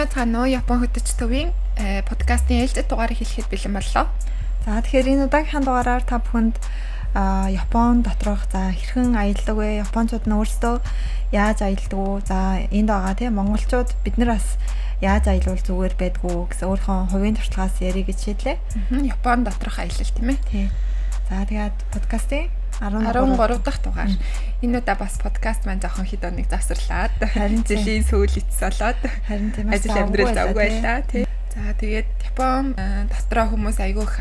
Сайн байцгаана уу? Япон хөтөч төвийн подкастын ээлжит дугаарыг хэлэхэд бэлэн боллоо. За, тэгэхээр энэ удаагийнхаа дугаараар та бүхэнд Япон доторх, за, хэрхэн аялдаг вэ? Япончууд нь өөрсдөө яаж аялдаг уу? За, энд байгаа тийм монголчууд бид нар бас яаж аялвал зүгээр байдгүй гэсэн өөрийнхөө хувийн туршлагаас ярих гэж шийдлээ. Япон доторх аялал, тийм ээ. Тийм. За, тэгээд подкастын 13 дахь дугаар. Энэ удаа бас подкаст маань жоохон хэд оног завсарлаад, Харин тийм. жилийн сүүл эцэс болоод Харин тийм, ажил амьдрал завгүй байлаа, тий. За, тэгээд Япон дотроо хүмүүс айгүй их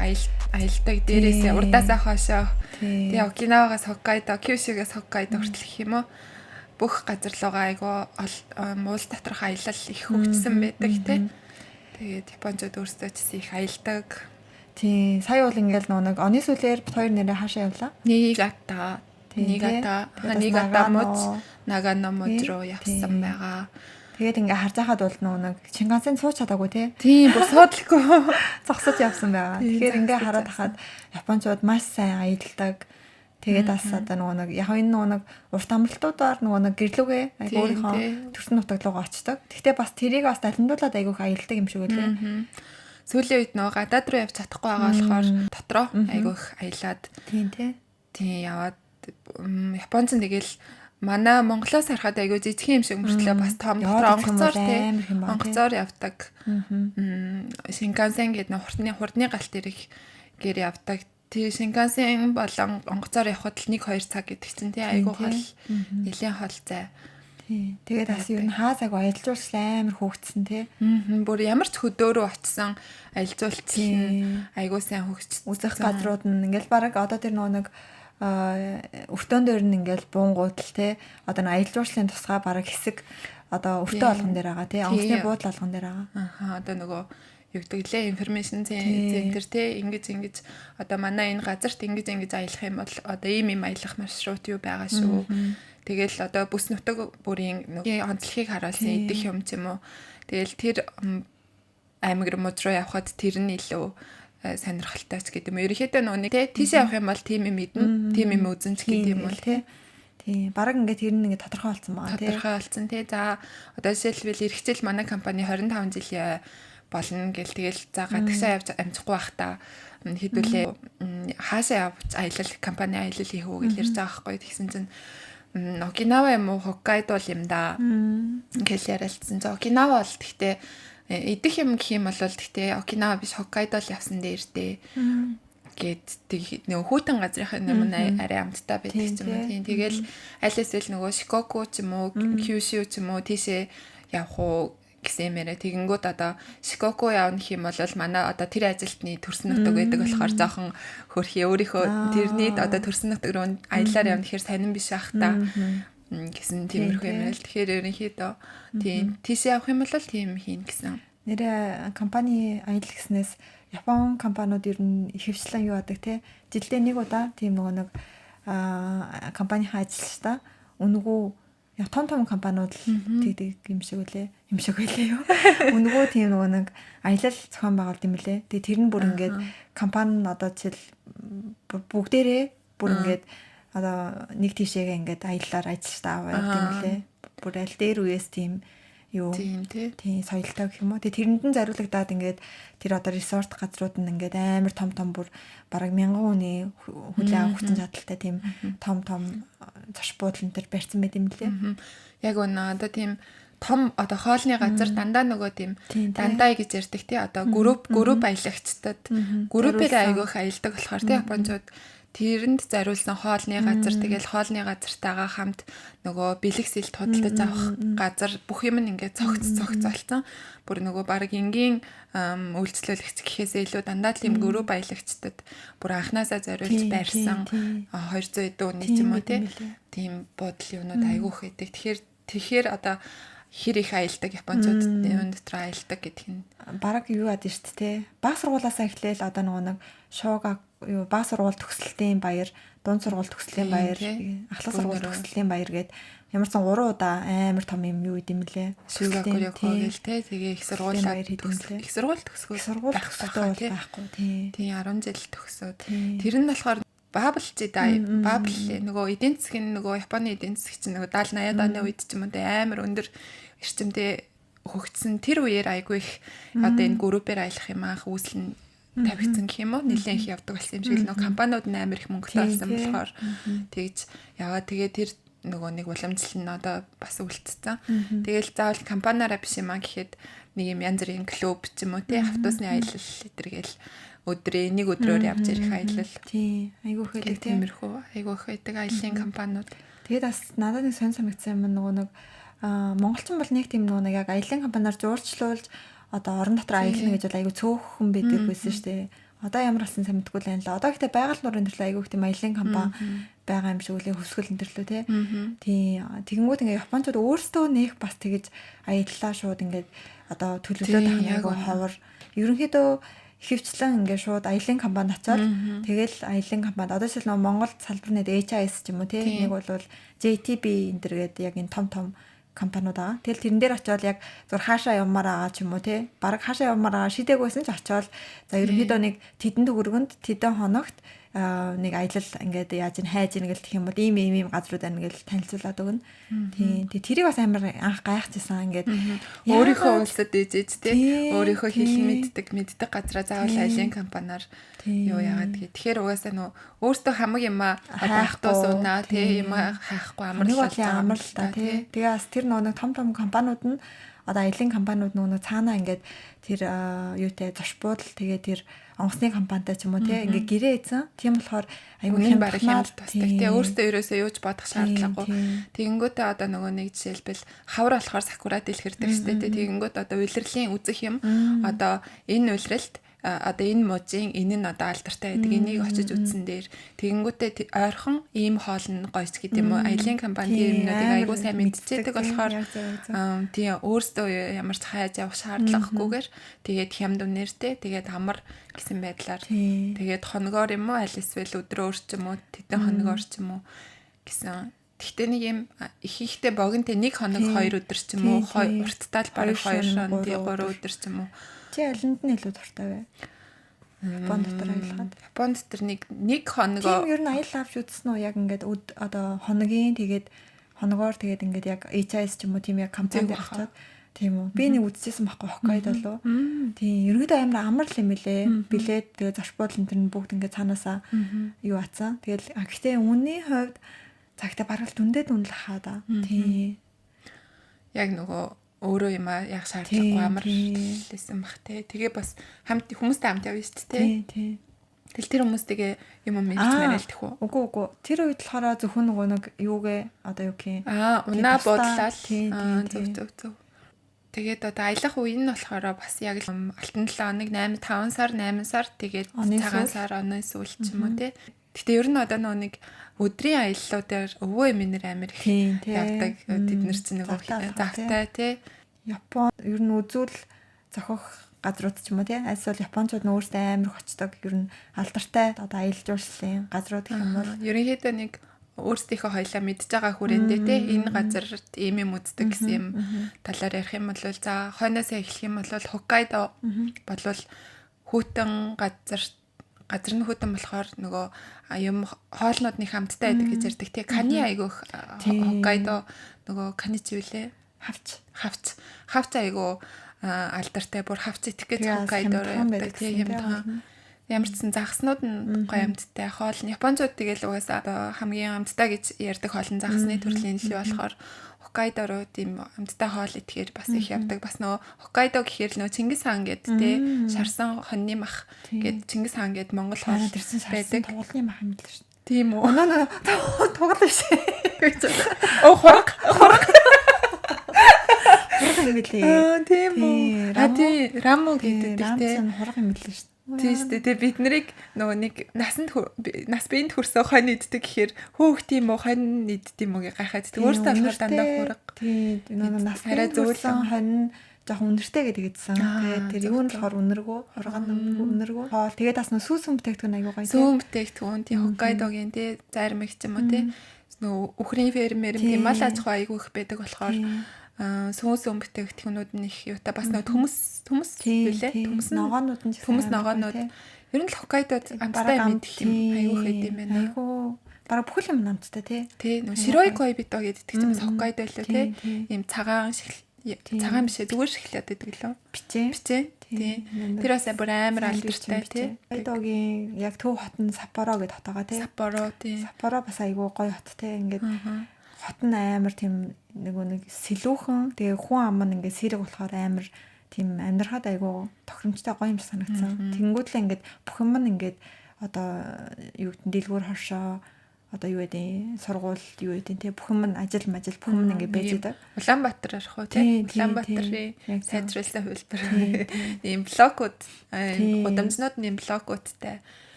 аялдаг. Дээрээсээ урдаасаа хойшоо. Тэгээ Окинавагаас Хоккайдо, Кюшугээс Хоккайдо хүртэл гэх юм уу. Бүх газар руугаа айгүй улс доторх аялал их хөгжсөн байдаг, тий. Тэгээд японочууд өөрсдөө ч гэсэн их аялдаг. Тийм. Сая бол ингээл нөгөө нэг оны сүүлээр бид хоёр нэрээ хаашаа явлаа? Нигата, Нигата, Тэгээд бас Нигата Нагано. муж, Нагано муж руу явсан байгаа. Тэгээд ингээ харж байхад бол нөгөө нэг Шинкансен сууч чадаагүй, тий. Тийм, бүр суудлахгүй. Зогсож явсан байгаа. Тийм, Тэгэхээр ингээ зогсож хараад явсан. хахад японочууд маш сайн аялдаг. Тэгээд бас одоо нөгөө нэг яг энэ нөгөө нэг урт амралтуудаар нөгөө нэг гэрлүүгээ айгүй өөрийнхөө төрсөн нутаг руугаа очдог. Гэхдээ бас тэрийг бас далимдуулаад айгүй их аялдаг юм шиг үлээ. Сүүлийн үед нөгөө гадаад руу явж чадахгүй байгаа болохоор дотроо айгүй их аялаад Тийм тий. тийм яваад, Японц нь тэгэл манай Монголоос харахад айгүй жижиг юм шиг мөртлөө бас том Яваад дотроо үзэх юм онгоцоор бол тий амар их юм байна, тий. Онгоцоор явдаг. Шинкансен гэдэг нэг хурдны галт тэрэг гэр явдаг. Тэгээ Шинкансен болон онгоцоор явхад л 1 2 цаг гэдэг чинь тий айгүй хол, нэлийн хол зай. Тийм. Тэгээд бас ер нь хаа цаг аялал жуулчлал амар хөөгдсөн, тий. Бүр ямар ч хөдөө рүү очисон аялал жуулчлал нь айгүй сайн хөгжсөн. Үзэх газрууд нь ингээл бараг одоо тэр нөгөө нэг өртөөн дээр нь ингээл буунгуутал, те, одоо нэг аялал жуулчлалын тусгай бараг хэсэг одоо өртөө болгон дээр байгаа, те, онгоцны буудлын болгон дээр байгаа. Аха, одоо нөгөө юу гэдэг лээ, information center, те, ингэж ингэж одоо манай энэ газарт ингэж ингэж аялах юм бол одоо ийм ийм аялах маршрут юу байгаа шүү. Тэгэл одоо бүс нутаг бүрийн нөгөө онцлогийг харуулсан идэх юм ч юм уу. Тэгэл тэр аймаг руу, муж руу явхад тэр нь илүү сонирхолтой ч гэдэг юм. Ерөнхийдөө нөгөө нэг те тийшээ явах юм бол тийм юм идэн, тийм юм үзэн ч гэдэг юм уу, те. Тийм. Бараг ингээд тэр нь ингээд тодорхой болсон байгаа, те. Тодорхой болсон, тий. За, одоо жишээлбэл эх жил манай компани 25 жилийн болно гэл, тэгэл за гадагшаа явж амжихгүй байх та, хэдүүлээ хаашаа явж аялал, компани аялал хийх үү гэж ярьж байгаа байхгүй. Тэгсэн чинь Окинава юм уу, Хоккайдо л юм да гэл ярилцсан. За, Окинава бол тэгтээ идэх юм гэх юм бол тэгтээ Окинава биш, Хоккайдо л явсан дээр дээ гээд тэг нөгөө хүйтэн газрынхын юм арай амттай байдаг ч юм уу. Тийм, тэгэл аль эсвэл нөгөө Шикоку ч юм уу, Кюшю ч юм уу тийшээ явах уу гэсэн юм яриа. Тэгэнгүүт одоо Шикоку явна гэх юм бол манай одоо тэр ажилтны төрсөн нутаг байдаг болохоор жоохон хөрхи өөрийнхөө тэрний одоо төрсөн нутаг руу аяллаар явна гэхээр сонирн биш ах та гэсэн тиймэрхүү юм яриа л. Тэгэхээр ерөнхийдөө тийм тийшээ явах юм бол тийм хийн гэсэн. Нэрээ компани аялал гэснээс Япон компаниуд ер нь ихэвчлэн юу яадаг, те, жилдээ нэг удаа тийм нөгөө нэг компанийн ажилчдаа үнэгүй, яг том том компаниуд л тэгдэг юм шиг үлээ, юм шиг байлээ юу, үнэгүй тийм нөгөө нэг аялал зохион байгуулд юм лээ. Тэгээ тэр нь бүр ингээд компани нь одоо жишээл бүгдээрээ бүр ингээд одоо нэг тийшээгээ ингээд аяллаар ажилчдаа аваа явд юм лээ. Бүр аль дээр үеэс тийм юу. Тийм тий. Тийм, соёлтой гэх юм уу. Тэгээ тэрэнд нь зориулагдаад ингээд тэр одоо resort газрууд нь ингээд амар том том, бүр бараг мянган хүний хүлээн авах хүчин чадалтай тийм том том зоч буудлын тэр барьсан байт юм лээ. Яг үнэ, одоо тийм том одоо хоолны газар дандаа нөгөө тийм дандай гэж ярьдаг, тий, одоо групп групп аялагчдад группээр айгүйх аялдаг болохоор, тий, японочууд тэрэнд зориулсан хоолны газар, тэгэл хоолны газартайгаа хамт нөгөө бэлэг сэлт худалдаж авах газар, бүх юм нь ингээд цогц цогц болсон. Бүр нөгөө баг энгийн үйлчлүүлэгч гэхээсээ илүү дандаа тийм групп аялагчдад бүр анханасаа зориулж барьсан 200 хэдэн хүний ч юм уу, тийм буудал юунууд айгүйх байдаг. Тэгэхээр одоо хэр их аялдаг японочууд юун дотор аялдаг гэдэг нь Бараг юу яд нь шүү дээ. Баг сургуулаасаа эхлээл одоо нөгөө нэг шууга юу, баг сургууль төгсөлтийн баяр, дунд сургууль төгслийн баяр, ахлах сургууль төгслийн баяр гээд ямар ч сан 3 удаа амар том юм юу идэм лээ. Шүүгакү ёко гэл те, тэгээ их сургуулаа төгсөл, их сургууль төгсгөө сургууль төгсөлтөө бол байхгүй, тий. Тий, 10 жил төгсөөд. Тэр нь болохоор bubble жидай, bubble нөгөө эдийн засгийн, нөгөө Японы эдийн засаг чинь нөгөө 70 80-ад оны үед ч юм уу амар өндөр эрчимтэй хөгжсөн тэр үеэр айгүй их одоо энэ группээр аялах юм анх үүсэл нь тавигдсан гэх юм уу, нэлээд их явдаг болсон юм шиг л, нөгөө компаниуд нь амар их мөнгөтэй болсон болохоор тэгж яваа. Тэгээ тэр нөгөө нэг уламжлал нь одоо бас үлдсэн. Тэгэл заавал компаниараа биш юм а гэхэд нэг юм янз бүрийн клуб ч юм уу тий, автобусны аялал гэтэргээл өдрөө нэг өдрөөр явж ирэх аялал. Тий, айгүй их байдаг. Тиймэрхүү айгүй их байдаг аяллаа компаниуд. Тэгээд бас надад нэг сонь санагдсан юм, нөгөө нэг монголчин бол нэг тийм нөгөө нэг яг аяллаа компаниар жуулчлуулж одоо орон дотор аялна гэж бол айгүй цөөхөн байдаг байсан шүү дээ. Одоо ямар болсон сайн мэдгүй л байна л. Одоо гэхдээ байгаль нуурын төрлөө айгүй их тийм аяллаа компани байгаа юм шиг үлээ, хөвсгөл энэ төрлөө тий. Тий. Тэгэнгүүт ингээ японочууд өөрсдөө нэх бас тэгэж аяллаа шууд ингээд одоо төлөвлөөд авах нь айгүй ховор. Ерөнхийдөө ихэвчлэн ингээ шууд аялын компанид очиод, тэгэл аялын компанид одоо жишээл нөгөө Монгол салбар нэт HIS ч юм уу тий, нэг бол JTB энэ төр гээд яг энэ том том компаниуд байгаа. Тэгэл тэрэн дээр очиод яг зур хаашаа явмаар байгаа ч юм уу тий. Бараг хаашаа явмаар байгаа шидээг байсан ч очиод за ерөнхийдөө нэг тэдэн төгрөгөнд тэдэн хоногт нэг аялал ингээд яаж ин хайж ин гэл гэх юм бол ийм ийм ийм газрууд байна гэл танилцуулаад өгнө. Тийм. Тэгээ тэрийг бас амар анх гайхчихсан ингээд өөрийнхөө улсад ээжэж тий, өөрийнхөө хэл мэддэг газраа заавал аялын компаниар юу яагаад гээ. Тэгэхээр угаасаа нөө өөртөө хамаг юмаа одоо автобус унаа тий, юмаа хайхгүй амарлаа амар л та тий. Тэгээ бас тэр нөгөө том том компаниуд нь одоо аялын компаниуд нөгөө цаанаа ингээд тэр юутай зоч буудал тэгээ тэр онгоцны компанитай ч юм уу тий ингээд гэрээ эзэн. Тийм болохоор айгүй хямд бараг хямд тусдаг тий, өөртөө ерөөсөө юуж бодох шаардлагагүй. Тэгэнгүүтээ одоо нөгөө нэг жишээлбэл хавар болохоор сакура дэлгэрдэг штэ тий. Тэгэнгүүт одоо улирлын үзэх юм одоо энэ улиралд одоо энэ мужийн энэ нь одоо алдартай байдаг. Энийг очиж үзсэн дээр тэгэнгүүтээ ойрхон ийм хоол нь гойч гэдэг юм уу. Аялын компани тийм юмнуудыг айгүй сайн мэдчихэдэг болохоор тийм өөрсдөө ямар ч хайж явах шаардлагагүйгээр тэгээд хямд үнэртэй тэгээд амар гэсэн байдлаар тэгээд хоногоор юм уу аль эсвэл өдрөөр ч юм уу тэдэн хоногоор ч юм уу гэсэн. Гэхдээ нэг юм их ихтэй богино нэг хоног 2 өдөр ч юм уу урттаа л бараг 2 3 өдөр ч юм уу. Чи алинд нь илүү дуртай вэ? Япон дотор аялахад. Япон дотор нэг хоног. Тийм ер нь аялал авч үзсэн үү? Яг ингээд одоо хоногийн тэгээд хоногоор тэгээд ингээд яг HIS ч юм уу тийм яг компани дээр очиод тийм үү. Би нэг үзчихсэн байхгүй Хоккайдо луу. Тийм ерөөдөө амар амар л юм лээ. Билет тэгээд зоч буудлын тэр нь бүгд ингээд цаанаасаа юу атсан. Тэгэл гэхдээ үнийн хувьд цагтаа бараг л дүндээ дүнлэх хаа да. Тийм. Яг нөгөө өөрөө юм а яг шаардлагагүй амар лээсэн бах те. Тэгээ бас хамт хүмүүстэй хамт явна шүү дээ. Тий. Тэгэл тэр хүмүүстэйгээ юм юм ярьж марэлдэх үү? Үгүй. Тэр үед болохоор зөвхөн нөгөө нэг юугээ одоо юу гэх юм. Унаа буудлаа. Зөв. Тэгээд одоо аялах үе нь болохоор бас яг л алтан 7 хоног 8 5 сар 8 сар тэгээд цагаан сар оны сүүл ч юм уу те. Гэтэ ер нь одоо нөгөө нэг өдрийн аяллуудаар өвөө эмээнэр амар их явдаг. Тэд нар чинь нөгөө завтай тий. Япон ер нь үзүүл зохих газрууд ч юм уу тий. Альсвал японочууд нь өөрсдөө амар их очдог. Ер нь алдартай одоо аялал жуулчлалын газрууд гэх юм бол ерөнхийдөө нэг өөрсдийнхөө хоёлаа мэдж байгаа хүрээндээ тий энэ газарт ийм юм үздэг гэсэн юм талаар ярих юм бол за хойноосоо эхлэх юм бол Хоккайдо болвол хүйтэн газар нь хүйтэн болохоор нөгөө юм хоолнууд нэг хамттай байдаг гэж ярьдаг тий. Кани айгүйх Хоккайдо нөгөө кани ч юу лээ? Хавч. Хавч айгуу алдартай бүр хавч итгэх гэж Хоккайдо руу явдаг тий хямдхан. Ямар ч сан загаснууд нь гоё амттай. Хоол нь японочууд тэгэл угаасаа одоо хамгийн амттай гэж ярьдаг хоол нь загасны төрлийн л болохоор Хоккайдо руу тийм амттай хоол идэхээр бас их явдаг. Бас нөгөө Хоккайдо гэхээр л нөгөө Чингис хаан гээд тий шарсан хоньны мах гээд Чингис хаан гээд Монгол хоол байдаг. Тугалны мах юм л шүү дээ. Тийм үү? Нөө тугал биш. Оо хураг. Хураг юм билээ. Тийм үү? А тий раму гэдэг тий. Хураг юм билээ шүү дээ. Тийм шүү дээ. Тэгээ бид нарыг нөгөө нэг насанд нас биеинд хүрсэн хонь иддэг гэхээр хөөх тийм үү хонь иддэг юм уу гэж гайхаад. Тэг өөртөө болохоор дандаа хураг. Тийм. Нөгөө нас арай зөөлөн хонь жоохон үнэртэй гэдэг хэлсэн. Тэгээд тэр юу нь болохоор үнэргүй, хураг нь үнэргүй. Хоол тэгээд бас нөгөө сүүсэн бүтээгдэхүүн айгүй гоё. Сүүн бүтээгдэхүүн тийм Хоккайдогийн тий зайрмаг ч юм уу тий нөгөө үхрийн фермер тийм мал аж ахуй айгүй их байдаг болохоор сүүн бүтээгдэхүүнүүд нь их юутай бас нөгөө төмс билээ. Төмс ногоонууд нь төмс ногоонууд ер нь л Хоккайдод амттай юм идэх юм айгүй хэд юм байна. Айгүй бараг бүхэл юм амттай тий. Тий нөгөө Широй Койбито гэдэг чинь бас Хоккайдо лөө тий. Ийм цагаан Цагаан биш ээ, зүгээр шоколад гэдэг лөө. Бичээ. Бичээ. Тий. Тэр бас бүр амар алдартай тий. Хоккайдогийн яг төв хот нь Саппоро гэдэг хот байгаа тий. Саппоро тий. Саппоро бас айгүй гоё хот тий. Ингээд хот нь амар тийм нөгөө нэг сэлүүхэн, тэгээ хүн ам нь ингээд сэрэг болохоор амар тийм амьдрахад айгүй тохиромжтой гоё юм шиг санагдсан. Тэнгүүтлээ ингээд бүх юм нь ингээд одоо юу гэдэг нь дэлгүүр хоршоо, одоо юу гэдэг сургууль юу гэдэг те, бүх юм нь ажил мажил бүх юм ингээд байж байгаа. Улаанбаатар арах уу те. Улаанбаатарын сайжруулсан хувилбар. Ийм блокууд, гудамжнууд нь ийм блокуудтай.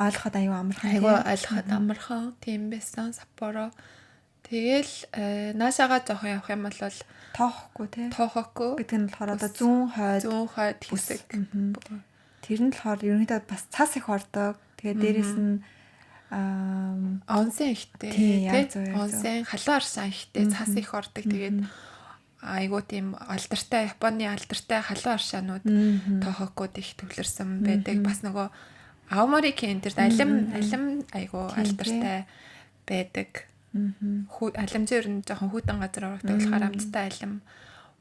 Ойлгоход аюу амархан. Айгуу ойлгоход амархан тийм байсан Саппоро. Тэгэл наашаага жоохон явах юм бол Тохоку те. Тохоку гэдэг нь болохоор одоо зүүн хойд, зүүн хойд хэсэг. Тэр нь болохоор ерөнхийдөө бас цас их ордог. Тэгээ дээрэс нь онсон ихтэй тий, онсон халуун аршаан ихтэй, цас их ордог. Тэгээд айгуу тийм алдартай Японы алдартай халуун аршаанууд Тохокуд их төвлөрсөн байдаг. Бас нөгөө Аоморигийн энэ алим алим айгуу алдартай байдаг. Алимжийн ер нь жоохон хүйтэн газар ургадаг болохоор амттай алим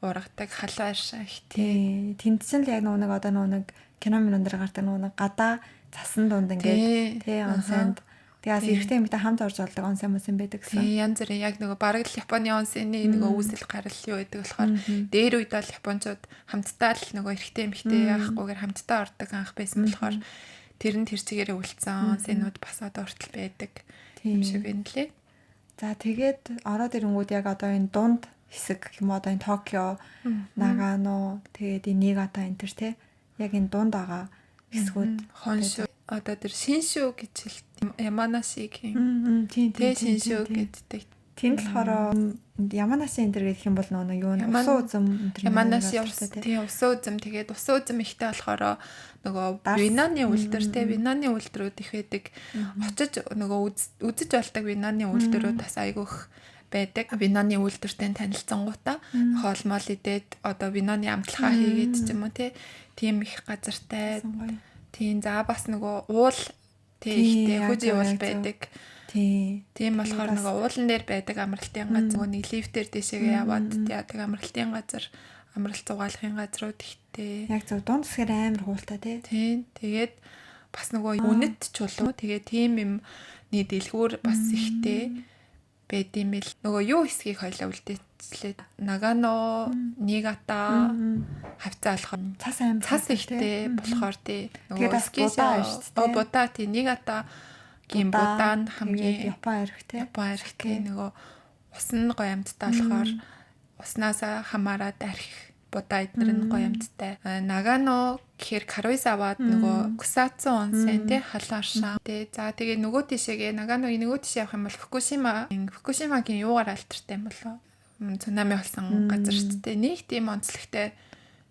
ургадаг, халуун аршаан их тий. Тэнд чинь л яг нөгөө нэг одоо нөгөө нэг кино минь дээр гардаг нөгөө нэг гадаа цасан дунд ингээд тий онсонд. Тэгээс эрэгтэй эмэгтэй хамт орж болдог онсон мөсөн байдаг гэсэн. Тий, янз бүрийн яг нөгөө бараг л Японы онсны нөгөө үүсэл гарал юу байдаг болохоор дээр үед бол японочууд хамтдаа л нөгөө эрэгтэй эмэгтэй яахгүйгээр хамтдаа ордог анх байсан болохоор тэр нь тэр чигээрээ үлдсэн онсынууд бас одоо хүртэл байдаг юм шиг байна лээ. За тэгээд ороод ирэнгүүд яг одоо энэ дунд хэсэг юм одоо энэ Токио, Нагано, тэгээд энэ Нигата энэ төр те яг энэ дунд байгаа хэсгүүд Хоншү одоо тэр Шиншү гэж хэлдэг. Яманашигийн тийм тий Шиншү гэддэг. Тэнд болохоор Яманаши энэ төр гэх юм бол нөгөө юу н усан үзэм энэ төр Яманаши тий усан үзэм, тэгээд усан үзэм ихтэй болохоор нөгөө виноны үйлдвэр те, виноны үйлдвэрүүд их байдаг. Очиж нөгөө үзэж болдог виноны үйлдвэрүүд бас айгүйх байдаг. Виноны үйлдвэртэй танилцсангуудаа хоол мол идээд одоо виноны амталгаа хийгээд ч юм уу те, тийм их газартай. Тийм, за бас нөгөө уул тий ихтэй Фужи уул байдаг. Тий. Тийм болохоор нөгөө уулан дээр байдаг амралтын газар, нөгөө нэг лифтээр дээшээгээ яваад яадаг амралтын газар, амралт зугаалахын газрууд ихтэй. Яг зөв дунд хэсгээр амар хуултай тий. Тийм. Тэгээд бас нөгөө үнэт чулуу, тэгээд тийм юмны дэлгүүр бас ихтэй байд юм бэл. Нөгөө юу хэсгийг хоёлаа үлдээчлээ. Нагано, Нигата хавцаа болохоор цас амар цас ихтэй болохоор тий. Нөгөө скишаа будаа тий Нигата гин будаа нь хамгийн Япон арх тий. Япон арх тий. Нөгөө ус нь гоё амттай болохоор уснаасаа хамаарат арх будаа эднэр нь гоё амттай. Нагано гэхээр Каруисавад нөгөө Кусацу онсэн тий халуун аршаан тий. За тэгээ нөгөө тишээгээ Наганогийн нөгөө тишээ явах юм бол Фукушима, Фукушимагийн юугаар алдартай юм болоо? Цунами болсон газар шүү дээ. Нэг тийм онцлогтой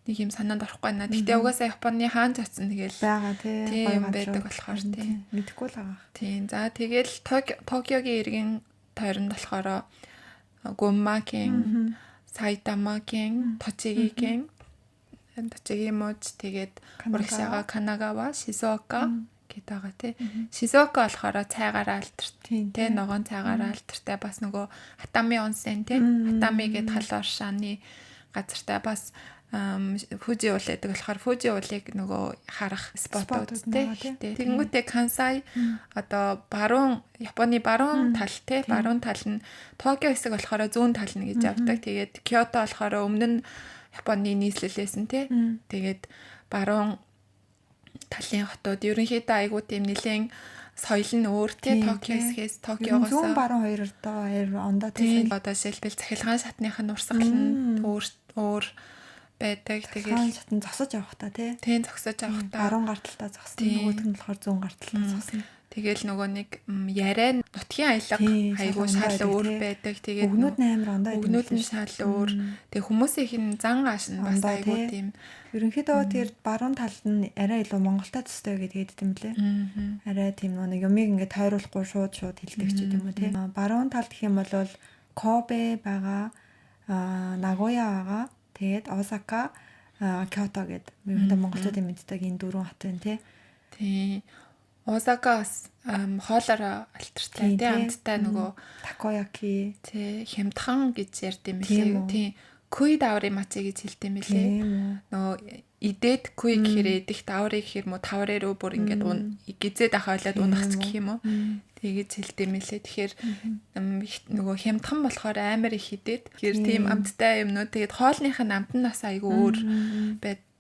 нэг юм санаанд орохгүй байна. Гэтэ угаасаа Японы хаан ч очсон тэгэл байгаа тий гоё байдаг болохоор тий мэдэхгүй л байгаа. Тийм. За тэгэл Токиогийн иргэн тойронд болохоор Гуммагийн, Сайтамагийн, Точигигийн, Точиги муж, тэгээд урагшаага Канагава, Шизуока гэдэг байгаа тий. Шизуока болохоор цайгаараа алдартай тий, ногоон цайгаараа алдартай, бас нөгөө Хатами онсэн тий, Хатами гэдэг халуун аршааны газартай, бас Фужи уул гэдэг болохоор Фужи уулыг нөгөө харах спотууд тий. Тэгэнгүүтээ Кансай одоо баруун Японы баруун тал тий, баруун тал нь Токио хэсэг болохоор зүүн тал нь гэж явдаг. Тэгээд Киото болохоор өмнө нь Японы нийслэлээсэн тий. Тэгээд баруун талын хотууд ерөнхийдөө айгуу тийм нэлээн соёл нь өөр тий, Токио хэсгээс Токиогоос зүүн баруун хоёр одоо хоёр ондоо тий. Одоо жишээлбэл цахилгаан шатных нь урсгал нь өөр өөр байдаг. Тэгээд шатан зогсож явах та тий. Тийм, зогсож явах та. Баруун гар талдаа зогсно, нөгөөх нь болохоор зүүн гар талдаа зогсно. Тэгэл нөгөө нэг яриа нутгийн аялга айгуу шал өөр байдаг. Тэгээд өгнүүд нь амар ондоо байдаг. Өгнүүд нь шал өөр. Тэгээд хүмүүсийн хин зан ааш нь бас айгуу тийм. Ерөнхийдөө тэр баруун талд нь арай илүү Монголтой төстэй гэдэг юм лээ. Арай тийм нэг юмыг ингээд тойруулахгүй шууд хэлдэг ч юм уу тий. Баруун талд гэх юм бол Кобе байгаа, Нагоя байгаа. Тэгээд Осака, Киото гэдэг ерөнхийдөө монголчуудын мэддэг энэ дөрвөн хот байна тий. Тий. Осака бас хоолоороо алдартай тий, амттай нөгөө такояки тий, хямдхан гэж ярьд юм лээ. Тий. Куй даврын мачи гэж хэлдэг юм билээ. Нөгөө идээд куй гэхээр идэх, даврыг гэхээр мө таврын руу бүр ингээд гизээд ахайлаад унахч гэх юм уу. Тэгэж хэлдэг юм билээ. Тэгэхээр нөгөө хямдхан болохоор амар их идээд. Тэгэхээр тийм амттай юмнууд. Тэгээд хоолных нь амт нь бас айгүй өөр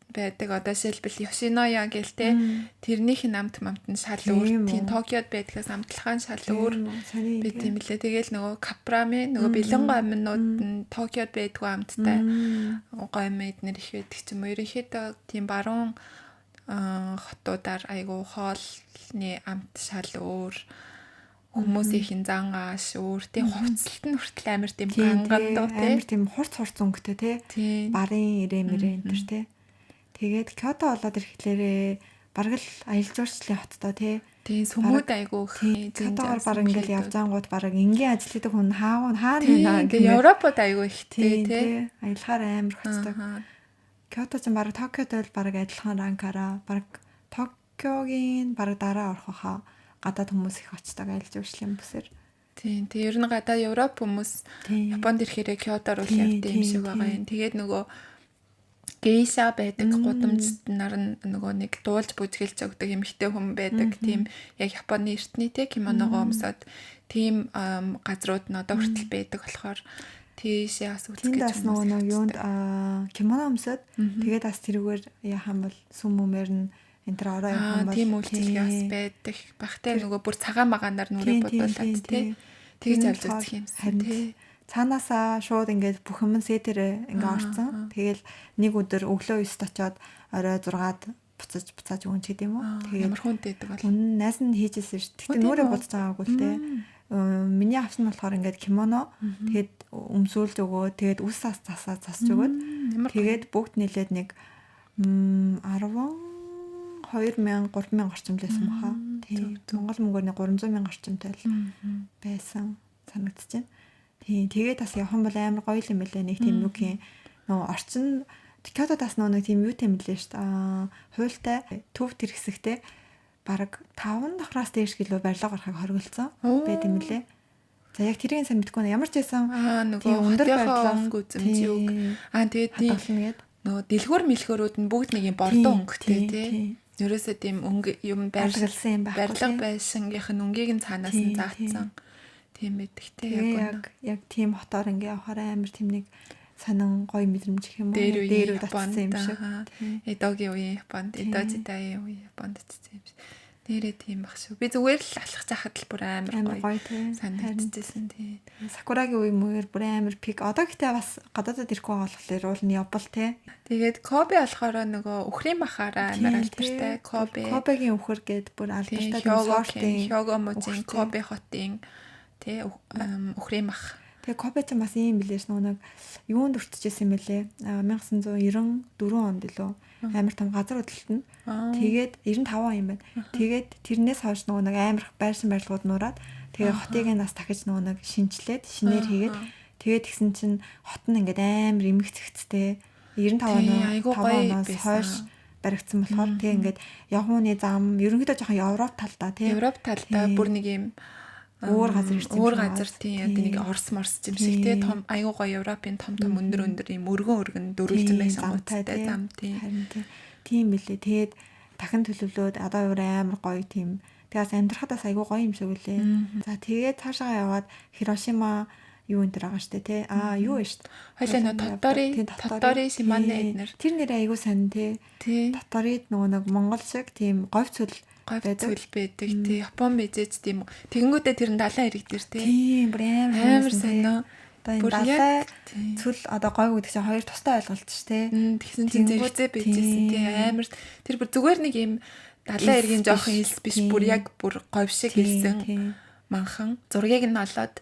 байдаг. Одоо жишээлбэл Yoshinoya гэл те тэрнийх нь амт мамт нь шал өөр. Тийм Токиод байдгаас амтлахаан шал өөр байт юм билээ. Тэгээл нөгөө капрами нөгөө бэлэн гомнууд нь Токиод байдгүй амттай гомь эднэр их байдаг ч юм уу. Ерөнхийдөө тийм баруун хотуудаар айгүй хоолны амт шал өөр, хүмүүс их зан ааш өөр, тийм хувцалт нь хүртэл амар тийм гангандуу те амар тийм хурц хурц өнгөтэй те барын ирээ мэрээ энэ төр те. Тэгээд Кёото болоод ирэхлээрээ бараг л аялал жуулчлалын хоттой тий. Тийм сүмүүд айгүй их. Кёотоор бараг ингээл явж ангууд бараг энгийн ажил хийдэг хүн хаана байна гэх Европод айгүй ихтэй тий. Аялахаар амар хөцдөг. Кёото ч бараг Токиотой л бараг адилхан ранкаараа бараг Токиогийн бараг дараа орох хаа гадаад хүмүүс их очдог аялал жуулчлалын бүсээр. Тийм, тэг ер нь гадаад Европ хүмүүс Японд ирэхээрээ Кёотоор үл явд юм шиг байгаа юм. Тэгээд нөгөө гейша байдаг гудамжид нар нөгөө нэг дуулж бүжгэлж өгдөг эмэгтэй хүн байдаг. Тийм яг Японы эртний те кимоногоо өмсөд тийм газрууд нь одоо хүртэл байдаг болохоор тийшээ бас үзэх гэж нөгөө нэг юунд кимоно өмсөд тэгээд бас тэрүүгээр яахан бол сүм мөмөр нь энэ төр ороо явах юм бол тийм үйлчилгээ бас байдаг. Бахтай нөгөө бүр цагаан магаанаар нүрээ бодуулаад те тэгж авч үзэх юмсан те. Цаанаасаа шууд ингээд бүх юм сетэрээ ингээ орцсон. Тэгэл нэг өдөр өглөө 9-д очиод орой 6-ад буцаж өгөн ч гэдэм үү. Тэгээд ямар хүнтэй байдаг бол. Үнэн найз нь хийжсэн шүү. Тэгтээ нүрээ бодож байгаагүй л те. Миний авсан нь болохоор ингээд кимоно тэгээд өмсүүлж өгөө. Тэгээд үс ас засаа засч өгөөд. Тэгээд бүгд нийлээд нэг 12 000 3000 орчим лээсэн баха. Тийм. Монгол мөнгөөр нэг 300 000 орчимтай л байсан санагдчихэв. Тийм, тэгээд бас явах юм бол амар гоё юм билээ. Нэг тийм юу гин нөгөө орчин Кёотод бас нөгөө нэг тийм юу юм билээ шүү дээ. Хуйлтай төв тэр хэсэгтээ бараг 5 давхраас дээш гэлөө барилга гарахыг хоригдсон байт юм билээ. За яг тэрийг сайн мэдэхгүй нэ. Ямар ч байсан нөгөө өндөр барилга өнгө үзэмж юг. Тэгээд нөгөө дэлгүүр мэлхөрүүд нь бүгд нэг юм бордоо өнгөтэй тий. Ерөөсөө тийм өнгө юм барилгалсан юм байхгүй. Барилга байшингийнх нь өнгийг нь цаанаас нь заацсан. Тийм байдаг те яг яг тийм хотоор ингээ явахаар амар тийм нэг сонин гоё мэдрэмж гэх юм уу. Дээр үе татсан юм шиг. Эдогийн үеийн Японд, Эдо жидагийн үеийн Японд татсан юм шиг. Нэрээ тийм баг шүү. Би зүгээр л алхах захад л бүр амар гоё санагдчихсэн тий. Сакурагийн үе мөр бүр амар пик. Одоо гэхдээ бас гадаадад ирэхгүй байгаа болохоор уул нь явбал тий. Тэгээд Кобе болохоор нөгөө үхрийн махаараа амар алдартай. Кобе. Кобегийн үхэр гээд бүр алдартай сортын Хёго мужийн Кобе хотын тий үхрийн мах. Тэгээ Кобе ч бас ийм билээ ш нөгөө нэг юунд өртөжсэн юм бэлээ. 1994 онд илүү амар том газар хөдлөлт нь. Тэгээд 95 он юм байна. Тэгээд тэрнээс хойш нөгөө нэг амар байрсан барилгууд нуураад тэгээ хотыг нь бас дахиж нөгөө нэг шинчлээд шинээр хийгээд тэгээд тэгсэн чинь хот нь ингээд амар эмх цэгцтэй 95 оноос хойш баригдсан болохоор тэгээ ингээд Японы зам ерөнхийдөө жоохон Европ талдаа тий. Европ талдаа бүр нэг юм өөр газар ирсэн. Өөр газар тийм одоо нэг Орос морс юм шиг тий том айгуу гоё Европын том том өндөр өндөр юм өргөн өргөн дөрвөлжин байсан гуттай зам тий. Харин тий. Тийм билээ. Тэгээд дахин төлөвлөөд одоо өөр амар гоё тийм. Тэгээс амьдрахад бас айгуу гоё юм шиг үлээ. За тэгээд цаашаа яваад Хирошима юу энэ төр байгаа штэ тий. Аа юу вэ штэ. Хойлоо нөө Тоттори Симане эднэр. Тэр нэр айгуу сайн тий. Тоторид нөгөө нэг Монгол шиг тийм говь цөл говь цөл байдаг тий. Япон мэзээч тийм тэгэнгүүтээ тэр нь далайн хэрэг дээр тий. Тийм бүр амар сайн нөө. Одоо энэ далай цөл одоо говь гэдэг чинь хоёр тустай ойлголт ш тий. Тэгсэн чинь зэрэгцээ байжсэн тий. Амар тэр бүр зүгээр нэг юм далайн эргийн жоохон элс биш бүр яг бүр говь шиг элсэн манхан зургийг нь олоод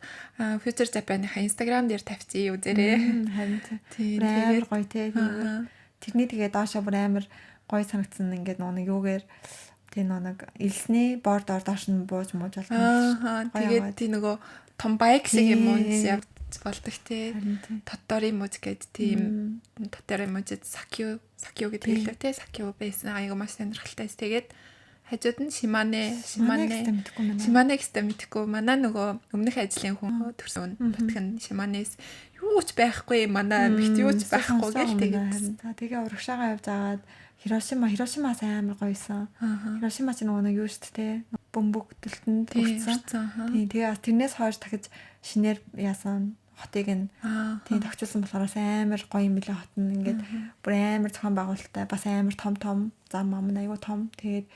Future Japan-ийн Instagram дээр тавьчих үзээрэй. Харин тий. Амар гоё тий. Тэрний тэгээ доошоо бүр амар гоё санагдсан ингээд нэг юугээр тий нэг элсний бордоор доош нь бууж мууж болдог. Аа тэгээд тий нөгөө том байк шиг юм уу явж болдог тий. Тоттори муж гээд тийм Тоттори мужид Сакю Сакю гэдэг хэлээ тий. Сакю байсан айгу маш сонирхолтой. Тэгээд хажууд нь Шимане Шимане Шимане гэстэй мэдэхгүй. Манай нөгөө өмнөх ажлын хүн төрсөн нутг нь Шиманес юу Юу ч байхгүй манай аймагт юу ч байхгүй гэл тэгээд. За тэгээ урагшаага явж агаад Хирошима сайн амар гоёсэн. Хирошима ч нөгөө нэг юу шүү дээ, бөмбөгдөлтөнд өртсөн. Тийм, тэгээ тэрнээс хойш дахиж шинээр яасан хотыг нь тийм тохижуулсан болохоор амар гоё юм билээ хот нь ингээд бүр амар зохион байгуулалттай бас амар том том зам ам нь айгүй том. Тэгээд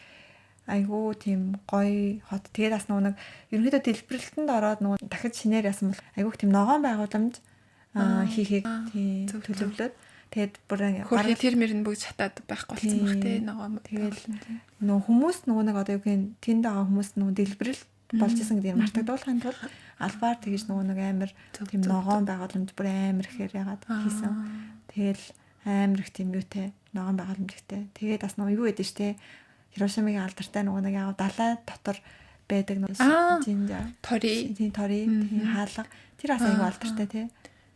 айгүй тийм гоё хот. Тэгээд бас нөгөө нэг ерөнхийдөө дэлбэрэлтэнд ороод нөгөө дахиж шинээр яасан бол айгүй тийм ногоон байгууламж хийхийг тийм төлөвлөөд тэгээд бүр бараг тэр мөр нь бүгд шатаад байхгүй болсон баг тий ногоон. Тэгэл нөгөө хүмүүс нөгөө нэг одоо юу гэх юм тэнд байгаа хүмүүс нөгөө дэлбэрэлт болж исэн гэдгийг мартагдуулахын тулд албаар тэгж нөгөө нэг амар тийм ногоон байгууламж бүр амар ихээр ягаад хийсэн. Тэгэл амар их тийм юутай ногоон байгууламжтай. Тэгээд бас нөгөө юу гэдэг штэ Хирошимагийн алдартай нөгөө нэг яг далай дотор байдаг нөгөө жинжа тори тийм тори тийм хаалга тэр бас айгүй алдартай тий.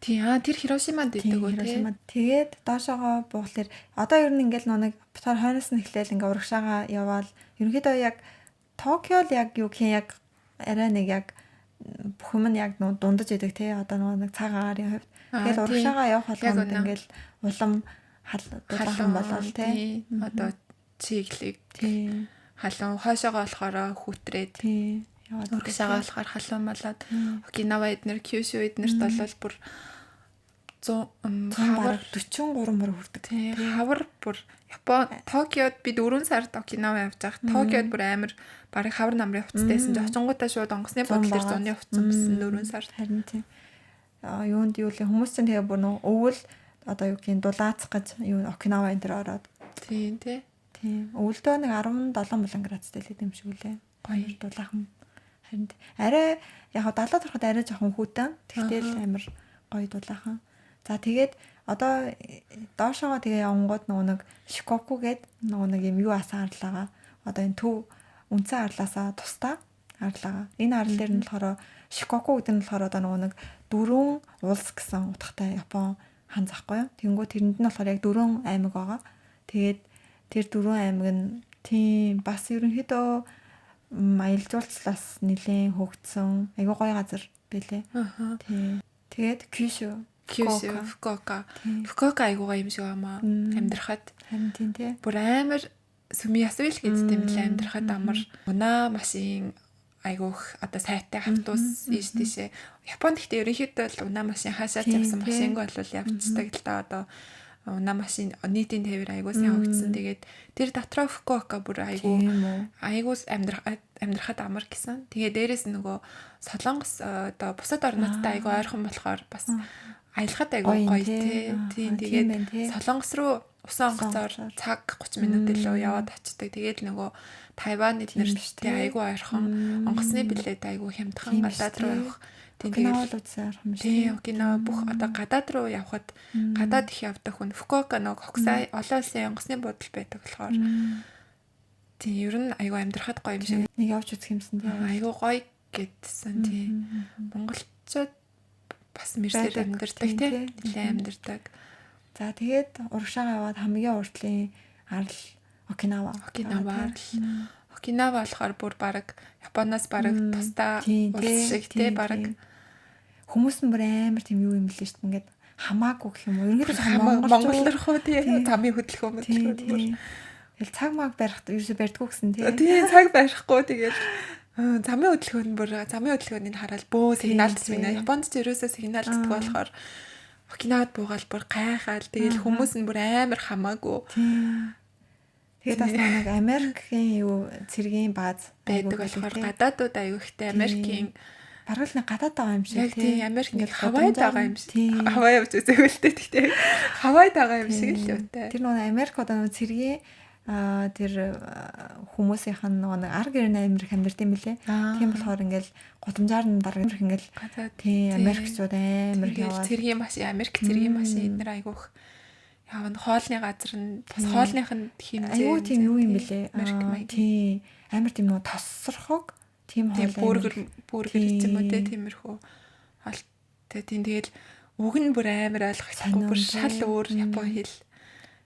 Тийм тэр Хирошимад байдаг үү тий. Тэгээд доошоогоо бууглаар одоо ер нь ингээл нөгөө нэг бутаар хойноос нь эхлээл ингээ урагшаага яваал ерөнхийдөө яг Токио л яг юу гэх юм яг арай нэг яг бүх юм нь яг нөө дундаж идэг тий одоо нөгөө нэг цаг агаарын хувьд тэгэл урагшаага явах болгонд ингээл улам дулаахан болол тий одоо чиглэг тий халуун хойшоогоо болохоор хүүтрээд тий урагшаага болохоор халуун болоод Окинава эднэр Кюшү эднэрт бол бүр 100 хавар 43 мөр хүрдэг. Тий хавар бүр Япон Токиод би 4 сард Окинава явж байхад Токиод бүр амар бараг хавар намрын хувцастайсэн. Очингуудаа шууд онгоцны бодол дээр зуны хувцсан байсан 4 сард. Харин тийм. Юунд юу лээ хүмүүс чинь тэгээ бүр нөө өвөл одоо юу гэх юм дулаацах гэж юу Окинава энэ төр ороод. Тийм тий. Тийм. Өвөлдөө нэг 17 болон градустай л юм шиг үлээ. Гоё дулаахан. Харин арай яг далаад ороход арай жоохон хүйтэн. Тэгтэл амар гоё дулаахан. За тэгээд одоо доошоогоо тэгээ явангууд нөгөө нэг Шикоку гээд нөгөө нэг юм юу асан арлаагаа одоо энэ төв үндсэн арлаасаа тусдаа арлаагаа. Энэ арал дээр нь болохоор Шикоку гэдэг нь болохоор одоо нөгөө нэг дөрвөн улс гэсэн утгатай Япон хан захгүй юу. Тэнгүү тэрэнд нь болохоор яг дөрвөн аймаг байгаа. Тэгээд тэр дөрвөн аймаг нь тийм бас ерөнхийдөө аялал жуулчлалаас нэлээд хөгжсөн айгүй гоё газар байлээ. Тийм. Тэгээд Кюшү Кюшү, Фукуока. Фукуока айгүй гоё юм шиг байна амьдрахад. Харин тийм тий. Бүр амар сүмиясвал гэдэг юм лээ амьдрахад амар. Унаа машин айгүйх одоо сайтай автобус ийш тийшээ. Японд гэхдээ ерөнхийдөө л унаа машин хаашаа ч явсан машингүй бол явцдаг л да одоо унаа машин нийтийн тээвэр айгүй сайн хөгжсөн. Тэгээд тэр дотроо Фукуока бүр айгүй айгүй амьдрахад амар гэсэн. Тэгээ дээрэс нь нөгөө Солонгос одоо бусад орнуудтай айгүй ойрхон болохоор бас аялахад айгүй гоё тий. Тийм тэгээд Солонгос руу усан онгоцоор цаг 30 минут илүү яваад очдөг. Тэгээд нөгөө Тайван эднэр тий айгүй ойрхон онгоцны билет айгүй хямдхан гадаад руу явах. Тийм тэгээд ойрхон юм шиг. Тийм Окинава бүх одоо гадаад руу явхад гадаад их явдаг хүн Фукуока нөгөө Хоксай олон улсын онгоцны буудал байдаг болохоор тийм ер нь айгүй амьдрахад гоё юм шиг. Нэг явж үзэх юмсан тийм. Айгүй гоё гэдсэн тийм. Монголчууд бас мэрсээр амьдардаг тийм. Нэлээд амьдардаг. За тэгээд урагшаага яваад хамгийн уртлын арал Окинава. Окинава арал. Окинава болохоор бүр бараг Японоос бараг тусдаа улс шиг тий бараг хүмүүс нь бүр амар тийм юу юм лээ шүү дээ. Ингээд хамаагүй гэх юм уу. Ерөнхийдөө монголорхоо тий замын хөдөлгөөн мөдөлгөөн бүр. Тэгэл цаг маг барих ерөөсөө барьдгүй гэсэн тий. Тий цаг барихгүй тэгэл замын хөдөлгөөн бүр замын хөдөлгөөнийг хараад бөө сигналдж байна. Японд ч ерөөсөө сигналддаг болохоор Окинавад буугаал бүр гайхаал тэгэл хүмүүс нь бүр амар хамаагүй. Тэгээд бас нэг Америкийн юу цэргийн бааз байдаг болохоор гадаадууд аюу ихтэй Америкийн бараг л нэг гадаад байгаа юм шиг тийм Америк нэг Хавайд байгаа юм шиг. Хавай явж үзээгүй л дээ. Гэхдээ Хавайд байгаа юм шиг л юутай. Тэр нөгөө Америк одоо нөгөө цэргийн тэр хүмүүсийнх нь нөгөө нэг ар гэрэн амар их амьдард юм билээ. Тийм болохоор ингээл гудамжаар нь бараг их ингээл тийм Америкчууд амар их яваад цэргийн машин Америк цэргийн машин эднэр айгүйх явна хоолны газар нь бас хоолных нь хэмжээ айгүй тийм юу юм билээ. Тийм амар тийм нөгөө тосрохог тийм хоол бургер ч юм уу те тиймэрхүү хоолтой тийм тэгэл үг нь бүр амар ойлгохгүй бүр шал өөр Япон хэл.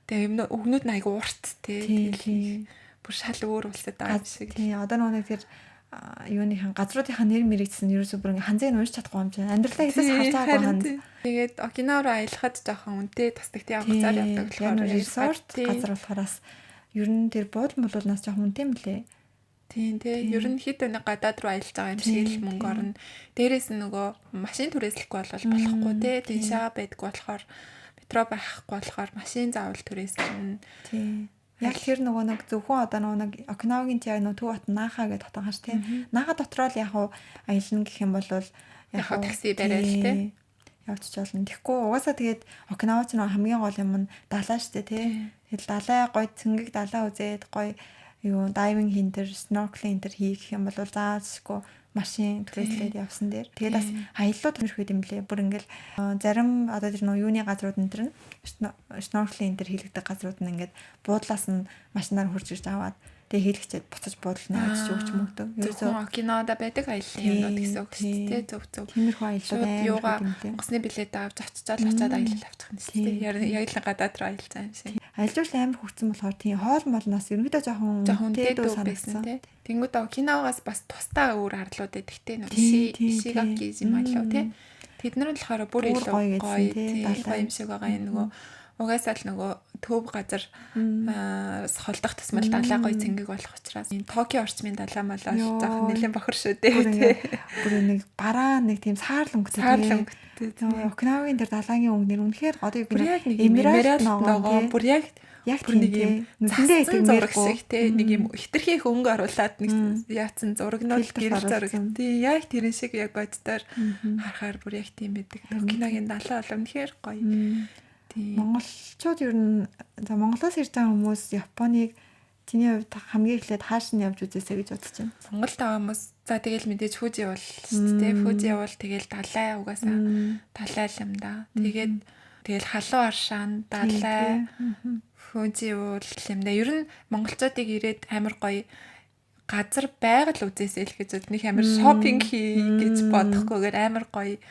Тэгээ юм өгнүүд нь айгу урт те. Тэгэл бүр шал өөр улсад байгаа юм шиг. Тийм одоо нөгөө нэг тэр Юуныхан газруудынхаа нэр мэрэгдсэн ерөөсөө бүр ингээ ханзыг нь уншиж чадахгүй юм чинь. Амьдралаа хэзээ харж байгаагүй ханз. Тэгээд Окинава руу аялахад жоохон үнэтэй тасдаг тийм онгоцоор явдаг болохоор resort газар болохоорс ер нь тэр буудал молуулнаас жоохон үнэтэй юм лээ. Тийм тий. Ер нь хэд өнө гадаад руу аялж байгаа юм шиг л мөнгө орно. Дээрээс нь нөгөө машин түрээслэхгүй бол болохгүй тий. Тэншаа байдгүй болохоор метро байхгүй болохоор машин заавал түрээслэнэ. Тийм. Яг тэр нөгөө нэг зөвхөн одоо нөгөө нэг Окинавагийн яг нөгөө Төв бат Нааха гэдэг хотон хаш тий. Нааха дотроо л яг уу аялна гэх юм бол яг такси барайл тий. Явчих болно. Тэгэхгүй угаасаа тэгээд Окинава ч нөгөө хамгийн гол юм нь далай штэ тий. Тэгэл далай гой цэнгэг далай үзээд гоё юу дайвинг хийн тэр снорклинг тэр хийх юм бол заашгүй машин түрээслээд явсан дээр. Тэгээд бас аяллууд тиймэрхүү юм лээ. Бүр ингээл зарим одоо тэр нөө юуны газрууд энэ тэр снорклинг тэр хийлэгдэг газрууд нь ингээд буудлаас нь машинаар хурж ирж аваад тэгээ хийлгчээд буцаж буудлын авчиж өгч мөгдөг. Ерөөсөө Окинавада байдаг аяллаа юмнууд гэсэн үг шүү дээ. Зөв зөв. Тиймэрхүү аяллууд амар юугаа онгоцны билет авч очичоод очиад аялал авчих нь шүү дээ. Яг л гадаад руу аялж байгаа юм шиг. Аялал амар хөгжсөн болохоор тийм хоол молноос ерөнхийдөө жоохон үнэтэй байсан тий. Тэнгүүд Окинавагаас бас тусдаа өөр арлууд байдаг тий. Нөгөө Ишигаки юм алуу тий. Тэд нар нь болохоор бүр илүү гоё тий гоё юм шиг байгаа юм нөгөө угаасаа л нөгөө төв газар холдох тусмал далай гоё цэнгэг болох учраас энэ Токио орчмын далай малаа заах нэлээд бохор шүү дээ тий. Бүр нэг бараа нэг тийм саарл өнгөтэй. Саарл өнгөтэй. Окинавагийн тэр далайгийн өнгө нэр үнэхээр одоо юу гэх эмеральд ногоон бүр яг яг нэг юм нүдэндээ зураг шиг тий нэг юм хитрхи их өнгө оруулаад нэг яатсан зурагнууд гэрэл зураг тий яг тэрэн шиг яг боддоор харахаар бүр яг тийм байдаг. Окинагийн далай бол үнэхээр гоё. Тийм. Монголчууд ер нь за Монголоос ирж байгаа хүмүүс Японыг чиний хувьд хамгийн эхлээд хааш нь явж үзээсэй гэж бодож байна. Монголд байгаа хүмүүс за тэгэл мэдээж Фужи бол шүү дээ. Фужи бол тэгэл далай угаасаа далай л юм да. Тэгээд тэгэл халуун аршаан далай Фужи бол юм да. Ер нь монголчуудыг ирээд амар гоё газар байгаль үзээсэй л гэж бод. Нэг амар шопинг хий гэж бодохгүйгээр амар гоё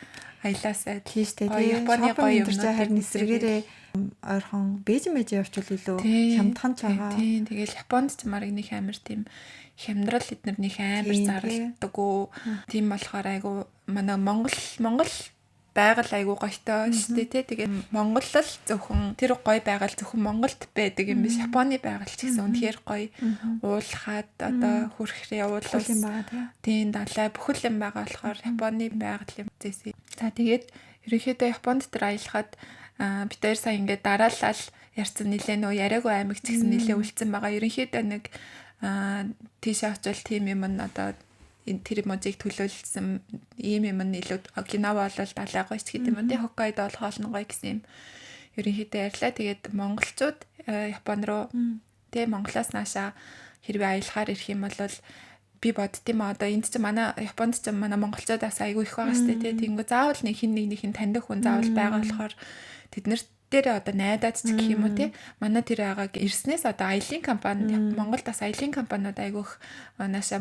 аялаасай. Тийм шүү дээ. Японы гоё юмнууд харин эсрэгээрээ ойрхон Бээжин мэж явчвал илүү хямдхан ч байгаа. Тийм. Тэгэл Японд ч мараг нэг амар тийм хямдрал эднэр нэг амар зарлдаггүй. Тийм болохоор айгу манай Монгол байгаль айгу гоётой шүү дээ тий. Тэгээд Монгол л зөвхөн тэр гоё байгаль зөвхөн Монголд байдаг юм биш. Японы байгаль ч гэсэн үнэхээр гоё. Уулхаад одоо хөрхрээ уулуус тийм далай бүхэл юм байгаа болохоор Японы байгаль юм зээсэй. За тэгээд ерөнхийдөө Японд тэр аялахад бид хоёр сая ингээд дараалал ярьсан нилээ нөө яриаггүй аймаг ч гэсэн нилээ үлдсэн байгаа. Ерөнхийдөө нэг тийшээ очивол тийм юм нь одоо энэ тэр мужийг төлөөлсөн ийм юм нь илүү Окинава бол далай гоё ч гэдэг юм уу тий Хоккайдо бол хоол нь гоё гэсэн юм ерөнхийдөө ярьлаа. Тэгээд монголчууд Япон руу тий Монголоос наашаа хэрвээ аялахаар ирэх юм бол би боддсон юм одоо энд чинь манай Японд чинь манай монголчуудаас айгүй их байгаа сте тий. Тэнгүү заавал нэг хин нэг нэг таньдаг хүн заавал байгаа болохоор тэднэрт дээр одоо найдаад ч гэх юм уу тий. Манай тэр байгааг ирснээс одоо аялын компани Монголд бас аялын компаниуд айгүйх наашаа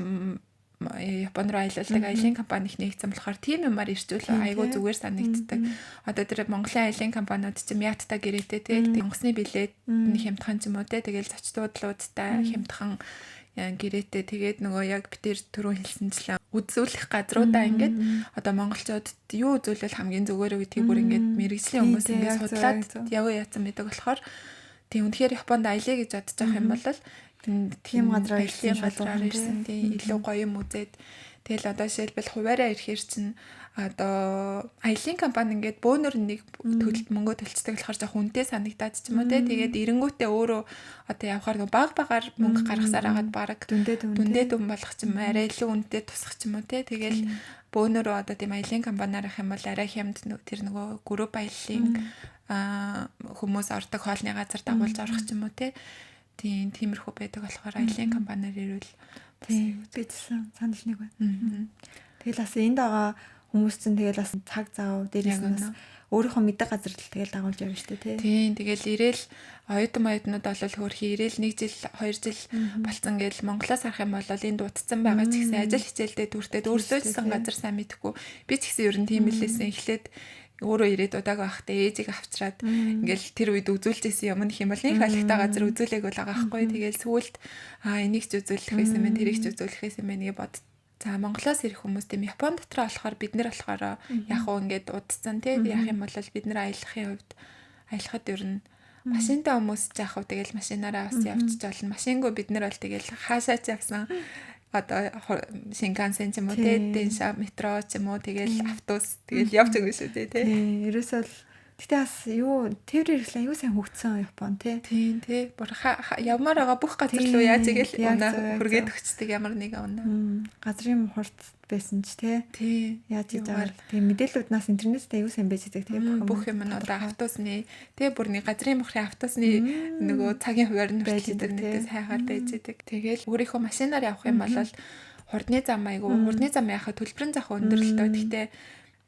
Япон руу аялалдаг аялын компани их нэгдсэн болохоор тийм юмар ирчүүл айгүй зүгээр санагддаг. Одоо тэр Монголын аялын компаниуд чинь Мяттай гэрээтэй тий. Онгоцны билет нэг хямдхан ч юм уу тий. Тэгэл зочдлуудтай хямдхан гэрээтэй. Тэгээд нөгөө яг би тэр түрүүн хэлсэнчлэн үзүүлэх газруудаа ингээд одоо монголчуудад юу үзүүлвэл хамгийн зүгээр вэ гэдгийг бүр ингээд мэрэгжлийн хүмүүс ингээд судлаад яваа яатсан байдаг болохоор тийм үнэхээр Японд аялъя гэж бодож байгаа юм бол тийм газраар ирсэн тийм илүү гоё юм үзээд тэгэл одоо жишээлбэл хуваараа ирэхээр чинь одоо аялын компани ингээд бөөнөр нэг төлөлт мөнгө төлцдөг болохоор жоох үнэтэй санагдаад ч юм уу те. Тэгээд эренгүүтээ өөрөө одоо явхаар нэг баг багаар мөнгө гаргасаар агаад баг дүндээ дүн болох ч юм арай илүү үнэтэй тусах ч юм уу те. Тэгэл бөөнөрөө одоо тийм аялын компаниар ах юм бол арай хямд тэр нөгөө групп аяллаа хүмүүс ордог хоолны газар дагуулж орох ч юм уу те. Тийм тиймэрхүү байдаг болохоор аялын компаниар ирвэл тийм би гэсэн санал нэг байна. Тэгэл бас энд байгаа хүмүүс чинь тэгэл бас цаг зав дээрээс нь бас өөрийнхөө мэддэг газар л тэгэл дагуулж явна шүү дээ тий. Тийм тэгэл ирээл оюутан оюутнууд бол хөөрхий ирээл 1 жил 2 жил болцсон гэл Монголоос харах юм бол энд дутцсан байгаа ч гэсэн ажил хичээлдээ дүртэй өөрсдөө ч гэсэн газар сайн мэдэхгүй. Би ч гэсэн ер нь тийм л лээсэн. Эхлээд өөрөө ирээд удааг байхдаа ээжийг авчраад ингээл тэр үед үзүүлж исэн юм нөх юм бол нэг халагтай газар үзүүлээг бол байгаа байхгүй. Тэгэл сүүлд энийг ч үзүүлэх байсан мэн, тэрийг ч үзүүлэх байсан мэн гэж За Монголоос ирэх хүмүүс тийм Япон дотор болохоор бид нэр болохоор яг уу ингээд удцсан тий яах юм бол бид нэр аялахын хувьд аялахад ер нь машинтай хүмүүс ч яах вэ тэгэл машинаараа бас явчих болно. Машингүй бид нар бол тэгэл хаашаа ч явсан одоо Шинкансен ч юм уу тий Дэнша метро ч юм уу тэгэл автобус тэгэл явж өгнө шүү дээ тий. Ерөөсөө л гэтээ бас юу тээврийн хэрэглээ аюу сайн хөгжсөн Япон тий. Тийм тий. Бүр явмаар байгаа бүх газар руу яаж игээл унаа хүргээд өгчдөг ямар нэг унаа. Газрын хурд байсан ч тий. Тий. Яаж хийж байгаа. Тэгээ мэдээллүүд нас интернеттэй аюу сайн байж байгаа тий. Бүх юм нь одоо автобусны тий бүр нэг газрын мохрын автобусны нөгөө цагийн хуваар нь хүртэл интернетээс хайгаар байж идэг. Тэгэл өөрийнхөө машинаар явах юм бол хурдны зам айгу хурдны зам яхаа төлбөрийн зах өндөр л дөө. Гэхдээ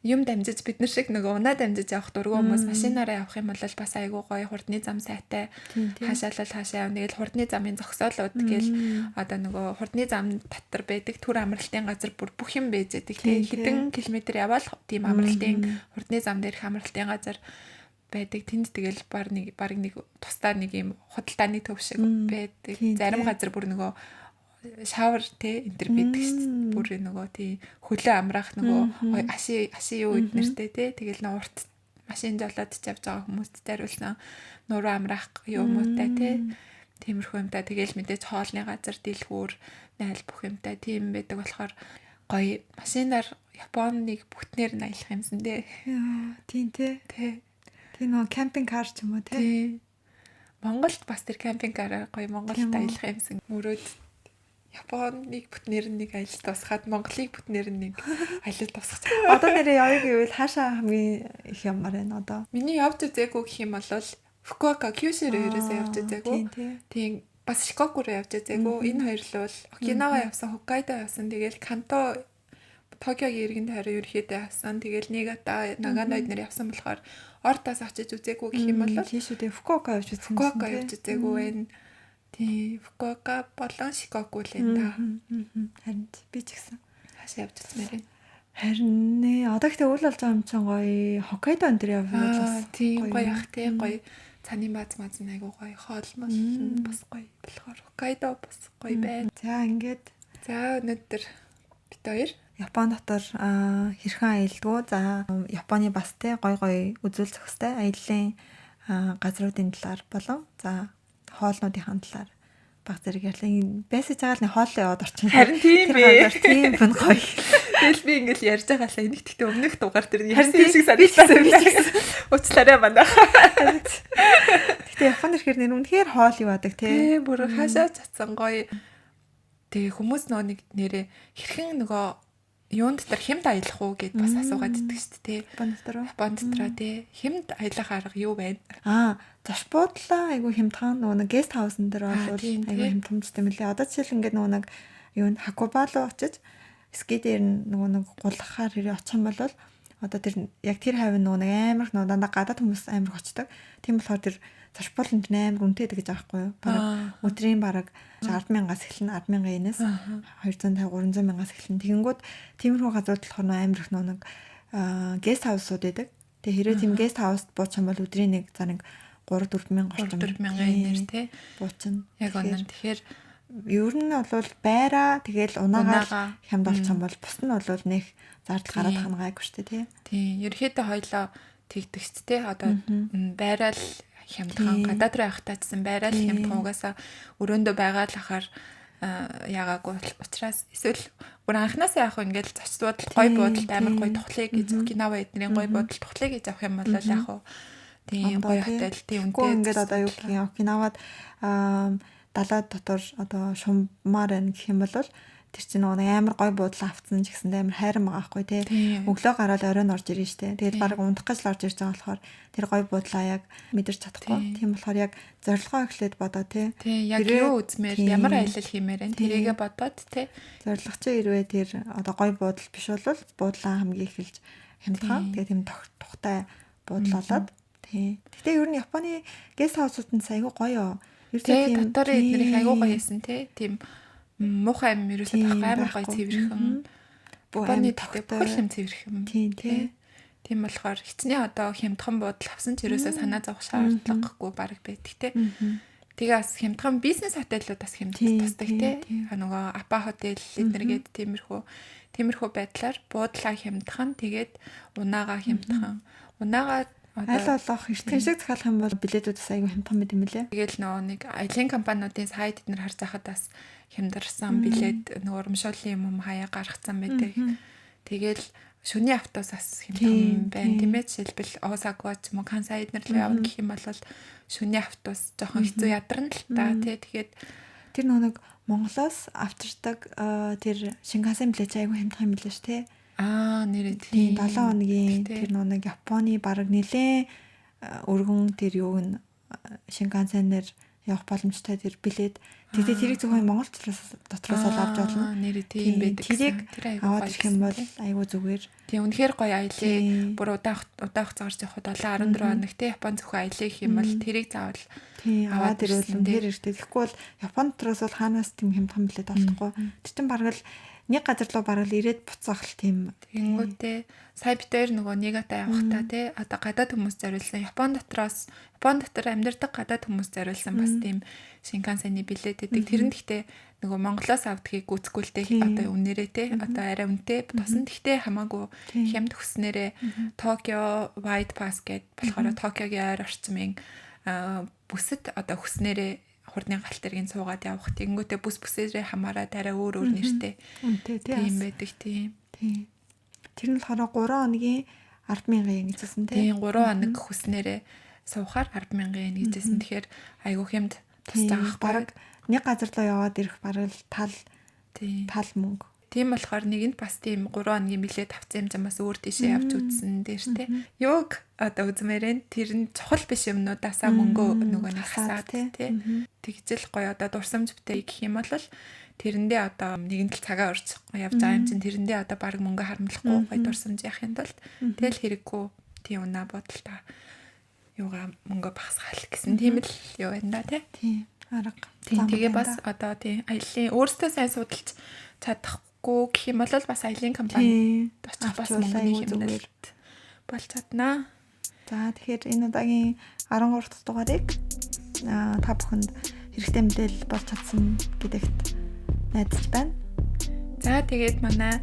юм дамжиж бид нар шиг нөгөө унаа дамжиж явах дургүй хүмүүс машинаараа явах юм бол бас айгүй гоё хурдны зам сайтай хаашаалал хаашаа явна. Тэгэл хурдны замын зогсоолууд гэл одоо нөгөө хурдны зам дотор байдаг түр амралтын газар бүр бүх юм байж байдаг. Тэгээ хэдэн километр яваал тийм амралтын хурдны зам дээрх амралтын газар байдаг. Тэнд тэгэл баг нэг тусдаа нэг юм худалдааны төв шиг байдаг. Зарим газар бүр нөгөө шавар те энэ төр байдаг шүү дээ. Бүр нөгөө тий хөлөө амраах нөгөө аши юу эднэртэй те тэгэл нөө урт машин жолоод ч явж байгаа хүмүүст зориулсан нуруу амраах юм уутай те тиймэрхүү юмтай тэгэл мэдээж хоолны газар дэлгүүр найл бүх юмтай тийм байдаг болохоор гоё машинаар Японыг бүтнээр нь аялах юмсан дээ. Яа, тийм те. Тий. Тийм нөгөө camping car ч юм уу те. Тий. Монголд бас тэр camping car аар гоё Монголд аялах юмсан. Мөрөөд Японыг бүтнээр нэг аялал тусгаад Монголыг бүтнээр нэг аялал тусгах. Одоо нэрээ явъя гэвэл хаашаа хамгийн их явмаар байна одоо? Миний явж үзээгүй гэх юм бол Фукуока, Кюшү рүү ерөөсөө явж үзээгүй. Тийм бас Шикоку руу явж үзээгүй. Энэ хоёр л бол Окинава явсан, Хоккайдо явсан. Тэгэл Канто, Токиогийн иргэн тойрон ерөөхдөө явсан. Тэгэл Нигата, Нагано эднэр явсан болохоор Ортаас очиж үзээгүй гэх юм бол тийм шүү дээ. Фукуока явж үзсэн. Фукуока явж үзээгүй байна. Тий, Фукуока болон Шикоку л энэ та. Харин би ч гэсэн хаашаа явж үзмээр байна. Харин нэ одоо ихтэй үйл болж байгаа юм чинь гоё Хоккайдо энэ төр явбал бас тийм гоё ах тий гоё цаны бааз маз нь айгуу гоё хоол мол нь бас гоё болохоор Хоккайдо бас гоё байна. За ингээд за өнөөдөр бид хоёр Япон дотор хэрхэн аялдгүү. За Японы бас тий гоё гоё үзүүл зохистой аяллаа газруудын талаар болон за хоолнуудын талаар баг зэрэг ярьлаа. Байсаж байгаа л нэг хоолоо яваад орчин. Харин тийм ээ. Тийм бэн гоё. Тэгэл би ингээл ярьж байгаа лаа. Энийг тэгтээ өмнөх дугаар дээр ярьсан шиг санагдсан. Уучлаарай манайх. Тэгтээ Японд ирэхээр нэр үнэхээр хоол юу адаг тий. Тий, бүр хаашаа цацсан гоё. Тэгээ хүмүүс нөгөө нэг нэрээ хэрхэн нөгөө юун дотор хямд аялах уу гэд бас асуугаад иддэг шүү дээ. Япон дотор уу? Япон дотор тий. Хямд аялах арга юу байна? Аа, зоч буудлаа айгу хямдхан нөгөө нэг guest house энэ төр бол айгу хямдхамжтай мөлий. Одоо жишээл ингээд нөгөө нэг юу н Хакуба руу очиж ски дээр нөгөө нэг гулгахаар хэрэг очих юм бол одоо тэр яг тэр хавь нөгөө нэг амар их нөгөө дандаа гадаад хүмүүс амар их очдог. Тийм болохоор тэр зоч буудлын амар үнэтэй гэдэг байгаа байхгүй юу? Бараг өдрийн бараг 10,000-аас эхэлнэ, 10,000 йенээс 250 300 мянгаас эхэлнэ. Тэгэнгүүт тиймэрхүү газрууд болохоор нөгөө амар их нөгөө нэг guest house-ууд байдаг. Тэгээ хэрвээ тийм guest house-д буучих юм бол өдрийн нэг за нэг 3-4 мянга орчим 4 мянган йенээр тий буучин. Яг үнэн. Тэгэхээр ер нь бол байраа тэгэл унаагаа хямд олчих юм бол бус нь бол нэх зардал гараад хана гайгүй шүү дээ тий. Тий. Ерөнхийдөө хоёлоо тэгдэг шүү дээ. Одоо байраа л хямдхан гадаад руу явахтаа гэсэн байраа л хямдхан угаасаа өрөөндөө байгаа л ахаар яагаагүй учраас эсвэл бүр анханасаа яах вэ ингээл зоч буудал гой буудалд амар гой тухлыг гэж Окинава эднэрийн гой буудал тухлыг гэж авах юм бол яах вэ? Тийм гоё хотел тийм үнэтэй. Ингээд одоо юу гэх юм Окинавад далай дотор одоо шуммаар байна гэх юм бол тэр чинь нөгөө амар гой буудлаа авцсан ч гэсэндээ амар хайран байгаа байхгүй тий. Өглөө гараад оройн орж ирнэ штэ. Тэгээд баг унтах гэж л орж ирж байгаа болохоор тэр гой буудлаа яг мэдэрч чадахгүй. Тийм болохоор яг зорилгоо эхлээд бодоо тий. Тий, яг юу үзмээр ямар аялал хиймээр энэ тэрийгэ бодоод тий. Зорилго чи хэрвээ тэр одоо гой буудал биш бол буудлаа хамгийн эхэлж хямдхан. Тэгээд тийм тухтай буудлаалаад тий. Гэтэ ер нь Японы guest house-ууд нь айгүй гоё. Ерөөсөө тийм дотор эднэрийг айгүй гоё хийсэн тий. Тийм муухай юм ерөөсөө байхгүй амар гоё цэвэрхэн. Японы тэгтээ бүх юм цэвэрхэн. Тийм тий. Тийм болохоор хичнээн одоо хямдхан буудал авсан ч ерөөсөө санаа зовох шаардлагагүй бараг байдаг тий. Тэгээ бас хямдхан бизнес хотелууд бас хямд тусдаг тий. Нөгөө апа хотел эднэргээд тиймэрхүү байдлаар буудлаа хямдхан, тэгээд унаага хямдхан. Унаага аль болох эртхэн шиг захиалах юм бол билетүүд бас айгүй хямдхан байт юм лээ. Тэгэл нөгөө нэг аялын компаниудын сайт эднэр харж байхад бас хямдарсан билет нөгөө урамшууллын юм хаяа гаргацсан байдаг. Тэгэл шөнийн автобус бас хямдхан байна тийм ээ. Жишээлбэл Осака ч юм уу Кансай эднэр рүү явна гэх юм бол шөнийн автобус жоохон хэцүү ядарна л та тий. Тэгээд тэр нэг Монголоос авчирдаг тэр Шинкансен билет айгүй хямдхан юм лээ ш тий. Аа нэрээ тий. 7 хоногийн тэр нэг Японы бараг нэлээ өргөн тэр юуг нь Шинкансенээр явах боломжтой тэр билет. Тэгээд тэрийг зөвхөн Монгол дотроос л авч болно. Нэрээ тийм байдаг. Тэрийг аваад ирэх юм бол айгүй зүгээр. Тийм үнэхээр гоё аялыг бүр удаан хугацаагаар явхад 7 14 хоног те Япон зөвхөн аялыг гэх юм бол тэрийг заавал аваад ирвэл үнэхээр хэрэгтэй. Тэгэхгүй бол Япон дотроос бол хаанаас тийм хямдхан билет олдохгүй. Тэр чинь бараг л нэг газар руу бараг л ирээд буцаах л тийм. Тэнгүүтээ сая бид хоёр нөгөө Нигата явахдаа те одоо гадаад хүмүүс зориулсан Япон дотроос Япон дотор амьдардаг гадаад хүмүүс зориулсан бас тийм Шинкансены билет гэдэг. Тэр нь гэхдээ нөгөө Монголоос авдгийг гүйцэхгүй л те одоо үнээрээ те одоо арай үнэтэй тосон. Гэхдээ хамаагүй хямд хүснээрээ Tokyo White Pass гэд болохоор Токиогийн ойр орчмын бүсэд одоо хүснээрээ хурдны галт тэргийг суугаад явах. Тэнгүүтээ бүс бүсээрээ хамаараад арай өөр өөр нэртэй. Үнэтэй тийм байдаг тийм. Тийм. Тэр нь болохоор 3 хоногийн 10,000 yen гэжсэн тийм. Тийм 3 хоног хүснээрээ суухаар 10,000 yen гэжсэн. Тэгэхээр айгүй хямд тусч байгаа байхгүй. Бараг нэг газар руу яваад ирэх бараг л тал мөнгө. Тийм болохоор нэгэнд бас тийм 3 хоногийн билет авсан юм чинь бас өөр тийшээ явж үзсэн дээр те. Юуг одоо үзмээрэн тэр нь чухал биш юмнуудаасаа мөнгөө нөгөө нэг хасаад те. Тэгжэл гоё одоо дурсамж битээ гэх юм бол тэрэндээ одоо нэгэн тал цагаа урьж явж байгаа юм чинь тэрэндээ одоо баг мөнгө харамлахгүй гоё дурсамж яахын тулд тэгэл хэрэггүй тийм унаа бодолтой юугаа мөнгө багасгаал гэсэн тийм л юу байна да те. Тийм арга. Тийм тэгээ бас одоо тийм аялын өөртөө сайн судалж чадах гэх юм бол бас аялын компани очих бас мөнгөний хэмнэлт болж чаднаа. За тэгэхээр энэ удаагийн 13 дахь дугаарыг та бүхэнд хэрэгтэй мэдээлэл болж чадсан гэдэгт найдаж байна. За тэгээд манай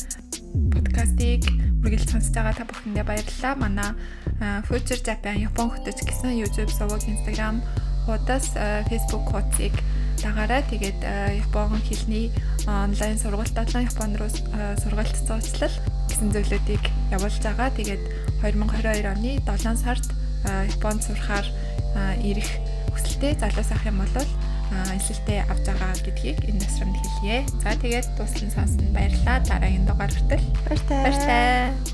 подкастыг үргэлж сонсож байгаа та бүхэндээ баярлалаа. Манай Future Japan Япон хөтөч гэсэн YouTube, суваг, Instagram хуудас, Facebook хуудсыг дагаарай. Тэгээд Япон хэлний онлайн сургалт болон Япон руу сургалт зуучлал гэсэн зүйлүүдийг явуулж байгаа. Тэгээд 2022 оны 7 сард Японд сурахаар ирэх хүсэлтэй залуус ах юм бол элсэлтээ авч байгаа гэдгийг энэ тасрамд хэлье. За тэгээд дуслан сонсон баярлалаа. Дараагийн дугаар хүртэл баяртай. Баяртай.